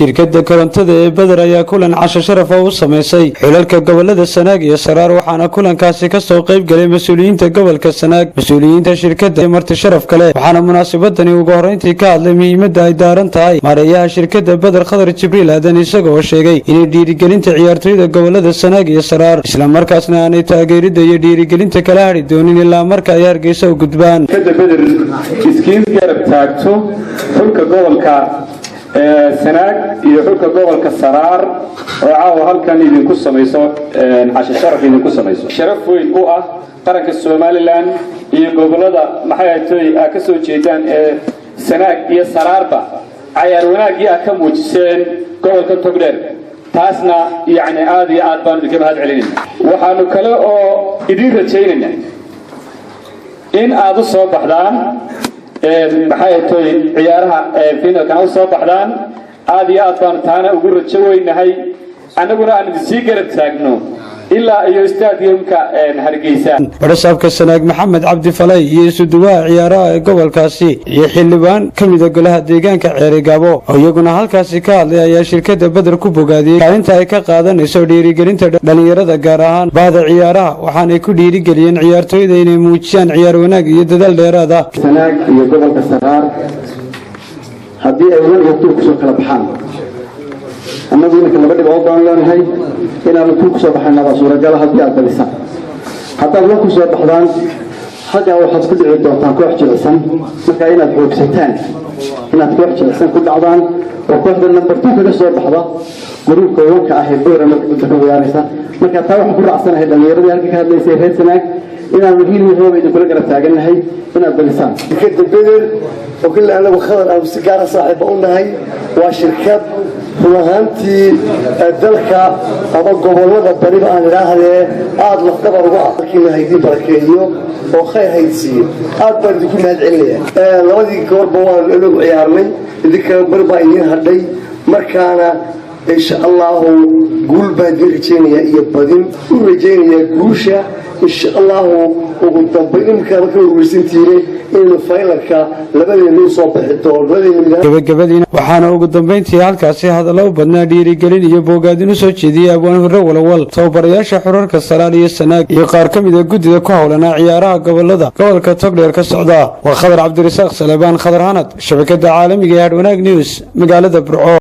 Shirkadda korontada ee Beder ayaa kulan casho sharafa u sameysay xulalka gobolada Sanaag iyo Saraar, waxaana kulankaasi kasoo qayb galay mas-uuliyiinta gobolka Sanaag, mas-uuliyiinta shirkadda iyo marti sharaf kale. Waxaana munaasabadani ugu horreyntii ka hadlay muhiimadda ay daaran tahay maareeyaha shirkadda Beder, Khadar Jibriil Aadan, isaga oo sheegay inay dhiirigelinta ciyaartoyda gobolada Sanaag iyo Saraar, islamarkaasna aanay taageeridda iyo dhiirigelinta kala hadhi doonin ilaa marka ay Hargeysa u gudbaan. Shirkadda Beder iskiin garab taagto xulka gobolka Sanaag iyo xulka gobolka Saraar oo caawa halkan idinku samayso casho sharaf idinku samayso. Sharaf weyn u ah qaranka Somaliland iyo gobolada maxay ahaytoy aa ka soo jeedaan ee Sanaag iyo Saraarba cayaar wanaaggii aad ka muujiseen gobolka Togdheer, taasna yacni aad iyo aad baanu idinka mahad celinayna. Waxaanu kale oo idiin rajaynaynaa in aad u soo baxdaan maxay ahaytoy ciyaaraha finalkana u soo baxdaan. Aad iyo aad baanu taana ugu rajo weynahay, annaguna aan idinsii garab taagno ilaa iyo stadiumka Hargeysa. Badhasaabka Sanaag, Maxamed Cabdi Falay, iyo isuduwaha ciyaaraha ee gobolkaasi iyo xildhibaan ka mida golaha deegaanka Ceerigaabo oo iyaguna halkaasi ka hadlay ayaa shirkadda Beder ku bogaadiyey kaalinta ay ka qaadanayso dhiirigelinta dhalinyarada, gaar ahaan bahda ciyaaraha. Waxaanay ku dhiirigeliyeen ciyaartooyda inay muujiyaan ciyaar wanaag iyo dadaal dheeraad ah. Sanaag iyo gobolka Saraar haddii ay 1 iyo 2 kusoo kala baxaan, annagu iminka 2 dhibcood baan leenahay. Inaanu 2 kusoo baxayna baa suuragala haddii aad badisaan. Haddaad 1 kusoo baxdaan, xaggaa waxaad ku dhici doontaan koox jilicsan. Marka inaad xoogsataan inaad koox jilicsan ku dhacdaan oo kooxda number 2 kaga soo baxda gruubka wanka ah ee Boorama ka ciyaaraysa. Marka taa waxaan ku raacsanahay dhallinyaradii halka ka hadlaysay reer Sanaag inaanu hiil iyo hooba idinkula garab taagannahay inaad badisaan. Shirkadda Beder oo kale anagu Khadar aan si gaara saaxiiba u nahay waa shirkad run ahaantii dalka ama gobollada bariba aan idhaahdee aada lafdhabar uga ah. Markiina haydin barakeeyo oo khayr hayd siiyo. Aad baan idinku mahad celinaya. Labadii goorba waanu inagu ciyaarnay, idinkana bar baa idiin hadhay. Markaana insha Allahu guul baan idiin rajaynayaa iyo badin u rajaynayaa guusha insha Allahu. Ugu dambayn iminkaaba ka warweysantiine inaynu finalka labadeenu usoo bixi doono labadeenu. Gabagabadiina waxaana ugu dambeyntii halkaasi hadallo u badnaa dhiirigelin iyo boogaadin u soo jeediyey Abwaan Hurre Walawal, tababarayaasha xurarka Saraar iyo Sanaag iyo qaar ka mida guddida ku howlanaa ciyaaraha gobolada gobolka Togdheer ka socda. Waa Khadar Cabdirasaaq Salebaan, Khadar Hanad, shabakada caalamiga ee Hadhwanaag News, magaalada Burco.